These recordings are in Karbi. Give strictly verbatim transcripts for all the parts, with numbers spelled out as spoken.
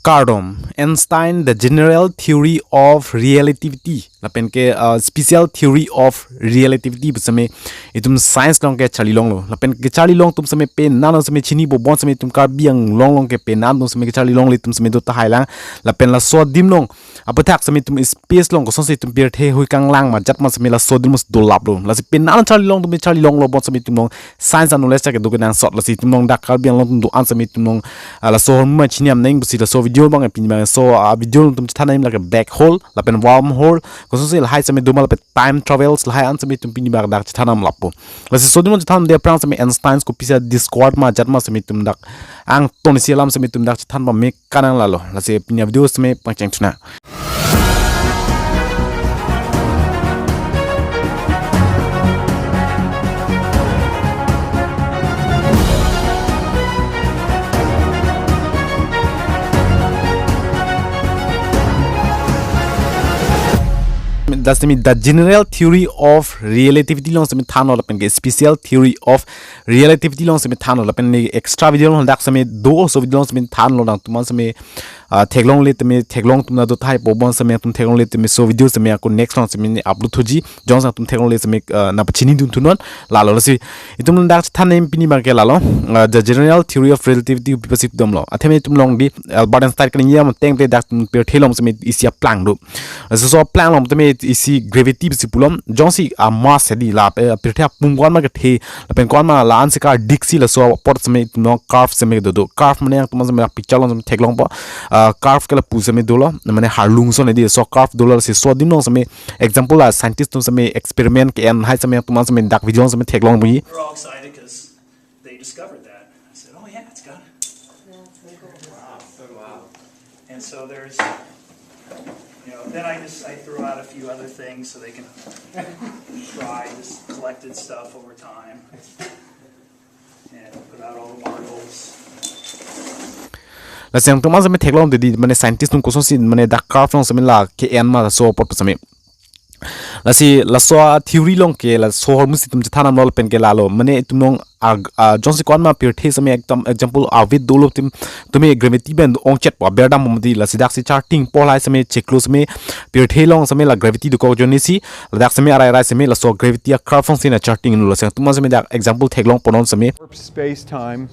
Kardom, Einstein, The General Theory of Relativity, lapen ke, uh, Special Theory of Relativity pu seme itum science along kecharli longlo. Lapen kecharli long atum seme penang seme chini bo bon seme itum Karbi Anglong along ke penang atum seme kecharli longle atum seme do tahai lang. Lapen laso adim along aputhak seme itum space along kosonsi itum pirthe hui kanglang ma jat ma seme laso adim along dolaplo. Lasi penang charli long atum charli longlo bon seme itum along science and knowledge ta kedo kenangsot. Lasi itum along dak Karbi Anglong atum do-an seme itum along, ah, laso ahormu ma chini amneng pusi laso video abang pini abang so, ah, video along itum chethan nangji lake black hole lapen wormhole, kosonsi lahai seme doma lapen time travels lahai an seme itum pini abang dak chethan nang lapu. Lasi laso adim along chethan de aphrang seme Einstein kopisi discovered ma jat ma seme itum dak angton isi alam seme itum dak chethan pame kanang lalo. Lasi pini avideo seme pangcheng thunang. Dak seme The General Theory of Relativity along seme thanlo lapen ke Special Theory of Relativity along seme thanlo lapen ne extra video along dak seme do, laso video along seme thanlo nangtum an seme, ah, theklongle teme theklong atum ta do tahai po bon seme atum theklongle teme laso video seme ako next along seme upload thuji. Jongsi nangtum theklongle seme, ah, nangpachini dun thunon lalo. Lasi itum dak chethan nangji pini abang ke lalo, ah, The General Theory of Relativity pu pasi domlo. Athema itum along di Albert Einstein kaningje ateng te dak pirthe along seme isi aplang do. Laso aplang along teme isi gravity pusi pulo. Jongsi a mass hedi la, eh, pirthe apum ko-an ma kethe lapen ko-an ma la-an si kardiksi laso apot seme itum along curve seme dodo. Curve mane nangtum an seme picture along seme theklongpo. Ah, curve ke lapu seme dolo. Mane harlung ason hedi laso curve dolo, lasi laso adim along seme example la scientist atum seme experiment ke-en hai seme nangtum an seme dak video along seme theklong bunyi. We're all excited 'cause they discovered that. I said, "Oh yeah, it's got it." And so there's, you know, then I just, I threw out a few other things so they can try this collected stuff over time. And put out all the marbles. Lasi nangtum an seme theklong didi, mane scientist atum kosonsi mane dak curve along seme la ke-en ma laso apot seme. Lasi laso a theory along ke laso ahormu si itum chethan nanglo lapen ke lalo. Mane itum along ag-, ah, jongsi ko-an ma pirthe seme ekdom example avet dolo atum, tumi gravity pen ongchet po, aberdam bomdi, lasi dak si charting po lahai seme chiklo seme pirthe along seme la gravity dokok ajoine si ladak seme arai arai seme laso gravity a curve along si nangchartinglo. Lasi nangtum an seme dak example theklong ponon seme. Warped space-time,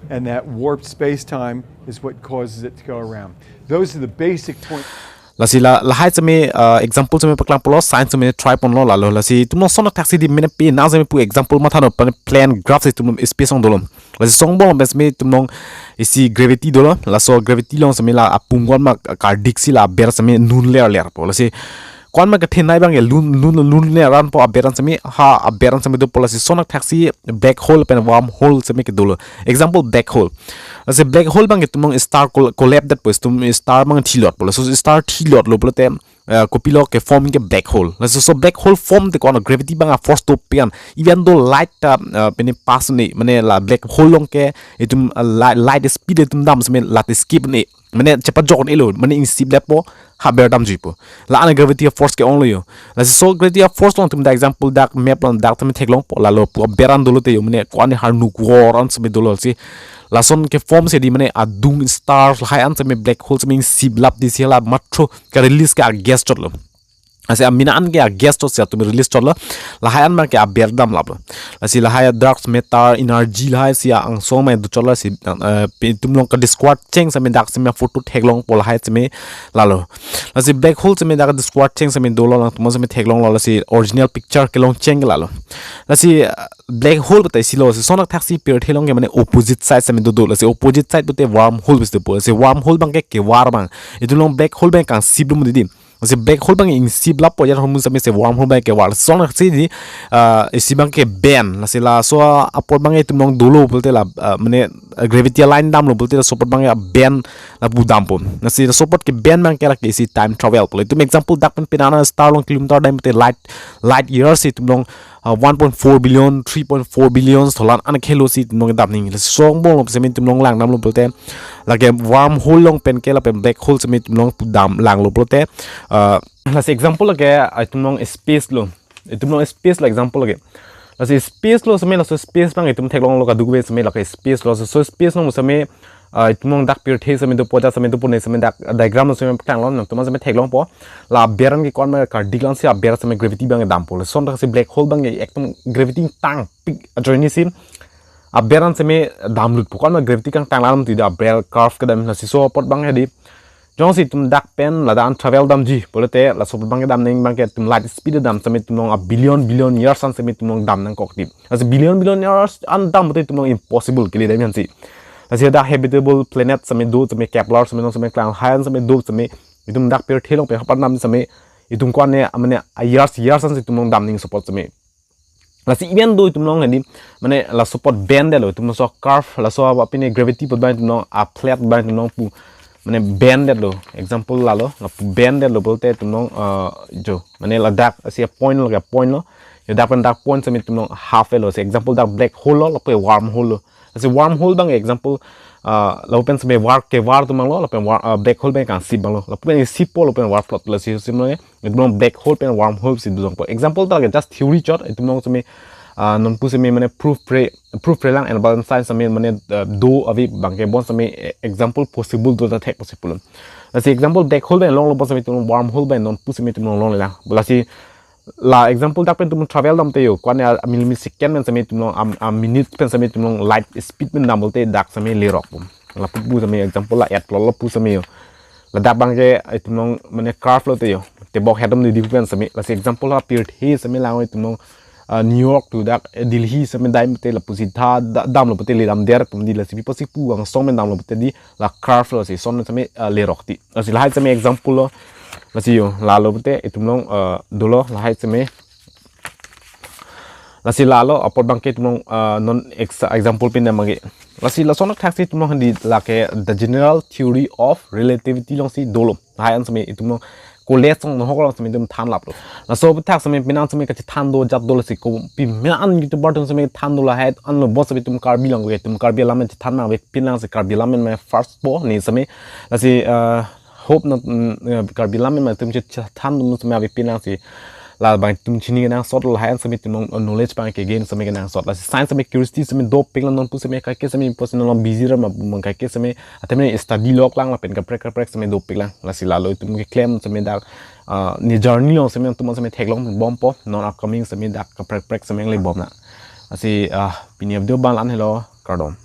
and that warped space-time is what causes it to go around. Those are the basic points. Lasi la, lahai seme, uh, example seme paklang polo, science seme try ponlo lalo. Lasi itum along sonak thaksi di mene penang seme pu example matha non, pane plane graph si itum along space along dolo. Lasi laso angbong along pen seme itum along isi gravity dolo. Laso gravity along seme la apum ko-an ma kardiksi la aber seme nun ler ler po. Lasi ko-an ma kethenei abang ke lun lun lun ner an po, aber an seme ha aber an seme dopo. Lasi sonak thaksi black hole pen wormhole seme kedolo. Example black hole. Lasi black hole abang ke itum along star col-, collapse det po, itum star abang thilot po. Laso star thilotlo pulote, eh, kopilo ke form ke black hole. Laso, so black hole form te ko-an gravity abang a force do pen, even though light ta, eh, pene pass ne, mane la black hole along ke itum, eh, light, light speed itum dam seme la te skip ne, mane chepajok ne lo, mane ingsip lepo, ha aberdam juipo. La-an gravity force ke-onglo yo. Lasi laso gravity force along itum dak example dak map along dak tame theklong po, lalo pu aber an dolo te yo, mane ko-an harnuk wor an seme dolo si. Lason ke form si di mane adung star lahai an seme black hole seme ingsip lap di si la matro ke release ke a gas chotlo. Lasi amena an ke a gas chot si atum release chotlo. Lahai an abang ke aberdam laplo. Lasi lahai dark matter energy lahai si angsong mai do chotlo si, eh, pe itum along ke discovered cheng seme dak seme photo theklong po lahai seme lalo. Lasi black hole seme dak discovered cheng seme dolo, nangtum an seme theklonglo, lasi original picture kelong cheng ke lalo. Lasi, eh, black hole batai silo, si sonak thaksi pirthe along ke mane opposite side seme dodo, lasi opposite side pute wormhole pusi dopo. Lasi wormhole abang ke kevar abang. Itum along black hole abang kangsip lo mo didi. Lasi black hole abang ingsip lap po, ajat ahormu seme si wormhole abang kevar. Sonak si di, ah, isi abang ke bend. Lasi laso apot abang itum along dolo pulote la, ah, mane, ah, gravity line damlo pulote laso apot abang ke bend lapu dampo. Lasi laso apot ke bend abang ke lake isi time travel pulo. Itum example dak pen penang star along kilometer dam pute light, light year si itum along, ah, one point four billion, three point four billion tholan an khelo si itum along dam nangji. Laso angbong along seme itum along langdamlo pulote, lake wormhole along pen ke lapen black hole seme itum along pu dam langlo pulote, ah, lasi example lake, ah, itum along space lo. Itum along space lo example lake. Lasi space lo seme laso space abang itum theklonglo kadokave seme lake space lo. So space along seme ah, itum along dak pirthe seme dopo, ajat seme dopo, ne seme dak diagram lo seme tanglo, nangtum seme theklongpo. La aber an ke ko-an ma kardiklangsi aber seme gravity abang dampo. Lason thaksi black hole abang ke ekdom gravity tangpik ajoine si aber an seme damlutpo, ko-an ma gravity kangtang alam ti dak aber curve kedam, lasi laso apot abang hedi. Jongsi itum dak pen ladak an travel damji pulote laso apot abang kedam nangji abang ke itum light speed dam seme itum along a billion billion years an seme itum along dam nangkok ti. Lasi billion billion years an dam pulote itum along impossible kali dam ansi. Lasi dak habitable planet seme do seme Kepler seme along seme klang hayan seme do seme itum dak pirthe along pen hapan dam seme itum ko-an ne mane a years years ansi itum along dam nangji laso apot seme. Lasi even though itum along hedi mane laso apot bend detlo, itum laso curve, laso apot pine gravity apot abang itum along a flat abang itum along pu mane bend detlo. Example lalo, lapu bend detlo pulote itum along, ah, jo mane ladak si a point lo, ke point lo. Yo dak pen dak point seme itum along half lo. Si example dak black hole lo, lapu wormhole lo. Lasi wormhole abang example, ah, lapu pen seme war kevar atum abang lo, lapen war, ah, black hole abang kangsip abang lo. Lapu pen sippo, lapen war float, lasi seme itum along black hole pen wormhole si dojongpo. Example ta lake just theory chot, itum along seme, ah, nonpu seme mane proof pre, proof prelang, and balance science seme mane, ah, do ave abang ke bon seme, eh, example possible do ta thek possible. Lasi example black hole abang longlo bon seme itum along wormhole abang nonpu seme itum along longlelang. Lasi la example dak pen itum travel dam te yo, ko-an ne a millisecond pen seme itum along, a, a minute pen seme itum along light speed pen dam pulote dak seme lerokpo. Lapu pu seme example la et lo lapu seme yo. Ladak abang ke itum along mane curve lote yo. Tebok hedom didi pen seme. Lasi example la pirthe seme lang itum along, ah, New York to dak, eh, Delhi seme dam te lapusi tha da-, damlo pulote le damder pu di, lasi pi pusi pu angsong pen damlo pulote di la curve lo, lasi lason seme, ah, lerok ti. Lasi lahai seme example lo. Lasi yo lalo pulote itum along, ah, dolo lahai seme. Lasi lalo apot abang ke itum along, ah, non exa-, example pindam abang ke. Lasi lason thaksi itum along hedi lake the general theory of relativity alongsi dolo. Lahai an seme itum along college along nohok along seme itum thanlaplo. Laso aphuthak seme penang seme kachethan do ajat do, lasi ko piman YouTuber atum seme than do lahai an lo, bon seme itum Karbi along ke itum Karbi alam pen chethan ma ave pinang si Karbi alam pen ma first po ne seme. Lasi, ah, hope na, mm, eh, Karbi alam pen ma itum chethan do seme ave pinang si. La abang itum chini kenangsot, lahai an seme itum along knowledge abang ke gain seme kenangsot. Lasi science seme curiosity seme dopik lang, nonpu seme kaike seme personal along busy ra ma abang kaike seme atemne study lok lang lapen kaprek kaprek seme dopik lang. Lasi lalo itum keklem seme dak, ah, ne journey along seme itum seme theklong bompo, non upcoming seme dak kaprek kaprek seme le bomnang. Lasi, ah, pini a video abang la-an helo, kardom.